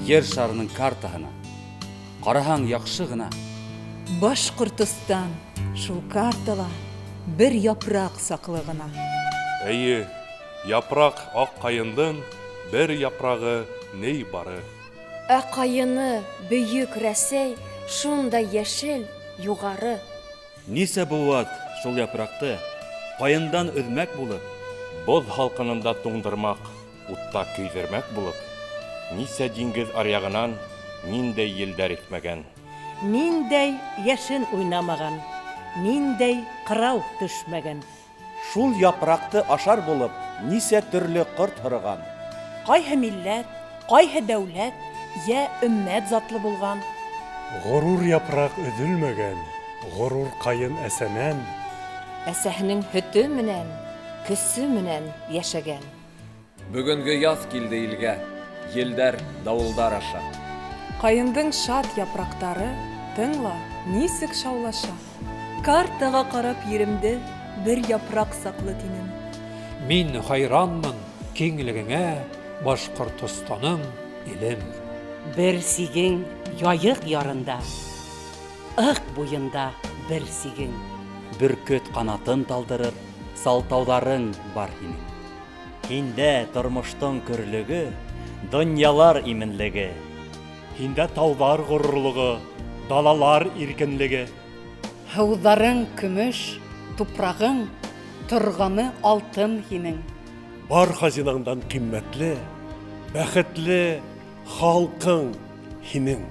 Ер шарының картаһына ҡараһаң яҡшы ғына. Башҡортостан шул картала бер япраҡ саҡлы ғына. Эйе, япраҡ аҡ ҡайындың бер япрағы ни бары. Ә ҡайыны бөйөк Рәсәй шундай йәшел, юғары. Нисә быуат шул япраҡты ҡайындан өҙмәк булып, Боҙ һалҡынында туңдырмаҡ, утта көйҙөрмәк булып, нисә диңгеҙ аръяғынан ниндәй елдәр иҫмәгән. Ниндәй йәшен уйнамаған, ниндәй ҡырау төшмәгән. Шул япраҡты ашар булып, нисә төрлө ҡорт һырыған. Ҡайһы милләт, ҡайһы дәүләт, йә өммәт затлы булған. Ғорур япраҡ өҙөлмәгән, ғорур ҡайын әсәнән. Әсәһенең һөтө менән, көсө менән йәшәгән. Бөгөнгө яҙ килде илгә, елдәр, дауылдар аша. Ҡайындың шат япраҡтары, тыңла, нисек шаулаша. Картаға ҡарап еремде бер япраҡ саҡлы тинем. Мин хайранмын киңлегеңә, Башҡортостаным, илем. Бер сигең Яйыҡ ярында, Ыҡ буйында бер сигең. Бөркөт ҡанатын талдырыр, салтауҙарың бар һинең. Һиндә тормоштоң көрлөгө, донъялар именлеге. Һиндә тауҙар ғорурлығы, далалар иркенлеге. Һыуҙарың көмөш, тупрағың, торғаны алтын һинең. Бар хазинаңдан ҡиммәтле, бәхетле халҡың һинең.